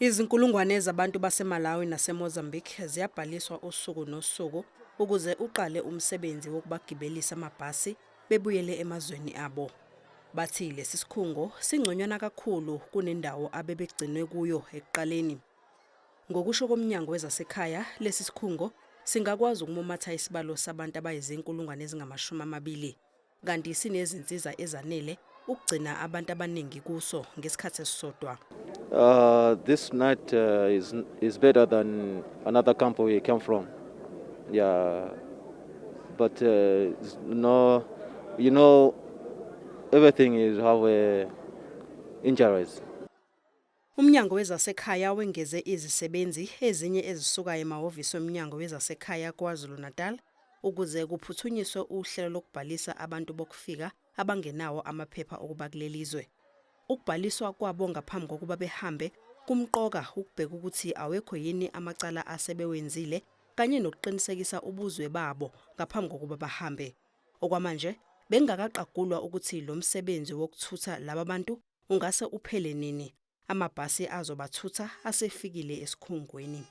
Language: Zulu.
Izinkulungwane zabantu baseMalawi naseMozambique ziyabhaliswa usuku nosuku ukuze uqale umsebenzi wokubagibelisa amabhasi bebuyele emazweni abo. Bathi lesi sikhungo singconywana kakhulu kunendawo abebegcinwe kuyo ekuqaleni. Ngokusho komnyango wezasekhaya, lesi sikhungo singakwazi ukumumatha isibalo sabantu abayizinkulungwane ezingama-20, kanti sinezinsiza ezanele ukugcina abantu abaningi kuso ngesikhathi esisodwa. This night is better than another camp we came from. Yeah, but no, everything is have injuries. Umnyango wezasekhaya wengeze izisebenzi ezinye ezisuka emahhovisi omnyango wezasekhaya KwaZulu-Natal ukuze kuphuthunyiswe uhlelo lokubhalisa abantu bokufika abangenawo amaphepha okuba kuleli zwe. Ukubhaliswa kwabo ngaphambi kokuba behambe kumqoka ukubheka ukuthi awekho yini amacala asebewenzile kanye nokuqinisekisa ubuzwe babo ngaphambi kokuba bahambe. Okwamanje bengakaqagulwa ukuthi lo msebenzi wokuthutha laba bantu ungase uphele nini. Amabhasi azobathutha asefikile esikhungweni.